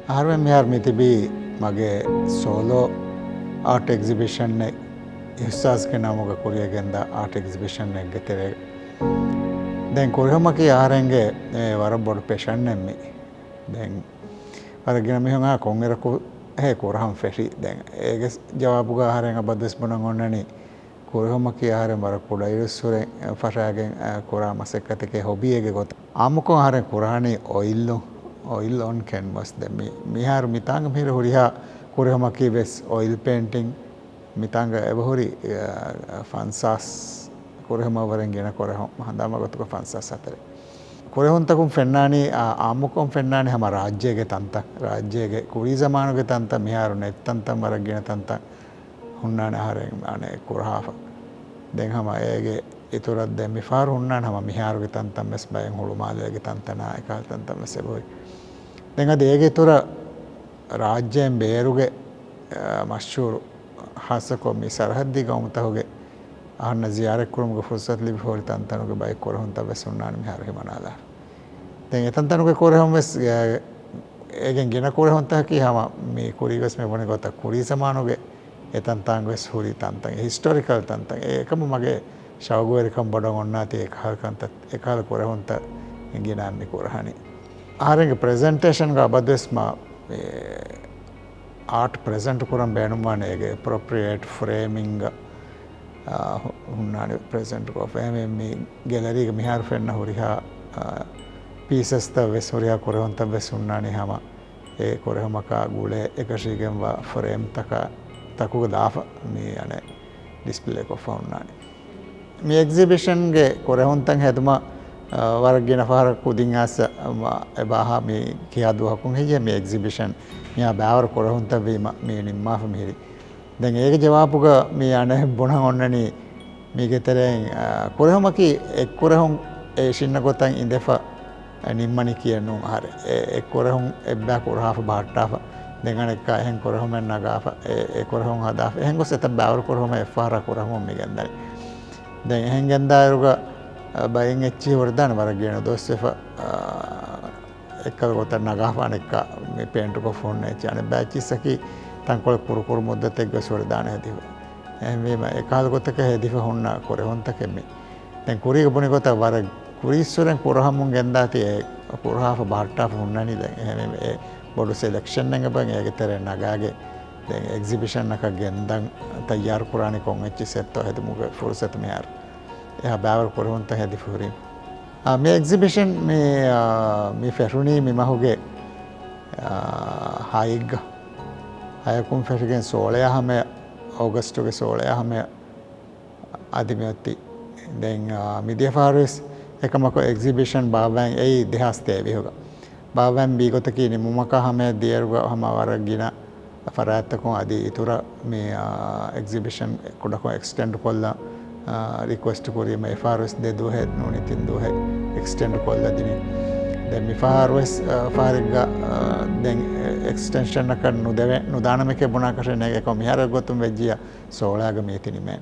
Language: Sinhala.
අහරුවෙන් මිහාර මිතිබි මගේ සෝලෝ ආර්ට් එක්සිබිෂන් එක ඉහ්සාස්ගේ නමුග කුරියගෙන්ද ආර්ට් එක්සිබිෂන් එක ගෙතරේ දැන් කුරහමකි ආහාරෙන්ගේ වර බොඩ පෙෂන් එම්මි දැන් අර ගින මිහුන් ආ කොන් ඉරකු හේ කුරහම් ෆෙෂි දැන් ඒගේ ජවාබුග ආහාරෙන් අබද්දස් බුණන් ඔන්නනි කුරහමකි ආහාරෙන් වර කුඩ ඉරුස්සුරෙන් ෆෂාගෙන් කුරා මසෙක්කතකේ හොබියගේ ගොත ආමුකො ආහාරෙන් කුරහනි ඔයිල්ලු ඔයිල් ඔන් කැන්වස් දැන් මි මිහාරු මිතාංග මිහිර හුරිහා කුරහමකි වෙස් ඔයිල් පේන්ටිං මිතාංග එවහුරි ෆන්සාස් කුරහම වරෙන් ගෙන කුරහම හඳාම ගොතක ෆන්සාස් හතරේ කුරහුන්තකුම් ෆෙන්නානි ආමුකොම් ෆෙන්නානි හැම රාජ්‍යයේ තන්ත රාජ්‍යයේ කුරි සමානුගේ තන්ත මිහාරු නෙත් තන්තම් වර ගෙන තන්ත හුන්නාන ආහාරෙන් අනේ කුරහාෆ දැන් හැම ඒගේ ඉතුරත් දැන් මිෆාරු හුන්නාන හැම මිහාරුගේ තන්තම් මෙස් බයෙන් හුළු මාලයේ තන්තනා එකල් තන්තම් මෙස් එබොයි දැන් අද ඒගේ ඉතුර රාජ්‍යයෙන් බේරුගේ මෂ්හූරු හාසකෝ මි සරහද්දි ගෞමතහුගේ අහන්න ziyaret kuruముగ ෆුර්සත් ලිබි හොරි තන්තනුගේ බයි කොරහුන් තවස් උන්නාන මිහාරු හිමනාලා දැන් එතන්තනුගේ කොරහුන් වෙස් ඒගෙන් ගෙන කොරහුන් තහකි හැම මේ කුරිවස් මේ වණ ගොත කුරි සමානුගේ එතන්තන් වෙස් හුරි තන්තන් හිස්ටොරිකල් තන්තන් ඒකම මගේ ශවගුවරිකම් බඩන් ඔන්නාති ඒකහල් කන්ත ඒකහල් කොරහුන් ත ගෙනාන්නේ කොරහනි ආරෙන්ගේ ප්‍රෙසන්ටේෂන් ගා බදස් මා ආර්ට් ප්‍රෙසන්ට් කරන් බේනුම්වානේ ඒගේ ඇප්‍රොප්‍රියේට් ෆ්‍රේමින්ග් හුන්නානේ ප්‍රෙසන්ට් කෝ ෆේමෙන් මේ ගැලරි එක මිහාර ෆෙන්න හුරිහා පීසස් ත වෙස් හුරිහා කොරහොන් ත වෙස් හුන්නානේ හැම ඒ කොරහමකා ගුලේ එකශීගෙන් වා ෆ්‍රේම් තක තකුග දාෆ මේ අනේ ඩිස්ප්ලේ කො ෆවුන්නානේ මේ එක්සිබිෂන් ගේ කොරහොන් තන් හැදුම වරගෙන ෆහර කුදින් ආස එබාහා මේ කියා දුවකුන් හිය මේ එක්සිබිෂන් මෙයා බෑවර කොරහොන් ත වීම මේ නිම්මාෆ මිහිරි දැන් ඒක ජවාබුග මේ අනේ බොණන් ඔන්නනි මේකේ තරෙන් කොරහමකි එක් කොරහොන් ඒ සින්න ගොතන් ඉඳෙෆ නිම්මනි කියනු හරි ඒ එක් කොරහොන් එබ්බා කොරහාෆ බාට්ටාෆ දැන් අනෙක් එහෙන් කොරහොමෙන් නගාෆ ඒ ඒ කොරහොන් හදාෆ එහෙන් ගොස් එත බෑවර කොරහොම එෆාර කොරහොම මිගෙන්දරි දැන් එහෙන් ගෙන්දායරුග බයෙන් එච්චි වර්දාන වර ගෙන දොස්සෙෆ එක්කල ගොත නගාෆ අනෙක් මේ පේන්ට් කො ෆෝන් එච්චි අනේ බෑචිසකි තංකොල කුරු කුරු මුද්දත් එක්ක සොර දාන හැදිව එහෙන් වීම එකාල ගොතක හැදිව හොන්න කොරහොන් තකෙමි දැන් කුරීක බුනි ගොත වර කුරීස්සුරෙන් කුරහමුන් ගෙන්දාති ඒ කුරහාෆ බාට්ටාෆ හුන්නනි දැන් එහෙම ඒ බොඩු සෙලෙක්ෂන් එක බං ඒගේ තර නගාගේ දැන් එක්සිබිෂන් එක ගෙන්දන් තයාර කුරානි කොන් එච්චි සෙත්තෝ හැදුමුග ෆුර්සත් මෙහාර එහා බෑවර කොරහොන් ත හැදි ෆුරින් මේ එක්සිබිෂන් මේ මේ ෆෙරුනි මේ මහුගේ හායිග්ග අයකුම් ෆෙෂගෙන් සෝලය හැම ඕගස්තුගේ සෝලය හැම අදිමියොත්ති දැන් මිදිය ෆාරස් එකමක එක්සිබිෂන් බාවැන් එයි 2023 බාවැන් බීගොතකී නිමුමක හැම දියරුග හැම වරගින ෆරාත්තකොන් අදි ඉතුර මේ එක්සිබිෂන් කුඩකො එක්ස්ටෙන්ඩ් කොල්ලා රික්වෙස්ට් කුරීම එෆාරස් දෙදුහෙ නුනි තින්දුහෙ එක්ස්ටෙන්ඩ් කොල්ලා දිනි දැන් මිෆාරස් ෆාරිග්ග දැන් එක්ස්ටෙන්ෂන් එක නුදෙವೆ නුදානමකේ බුණාකෂ නේගේ කො මිහාර ගොතුම් වෙජ්ජිය සෝලාග මේතිනි මේ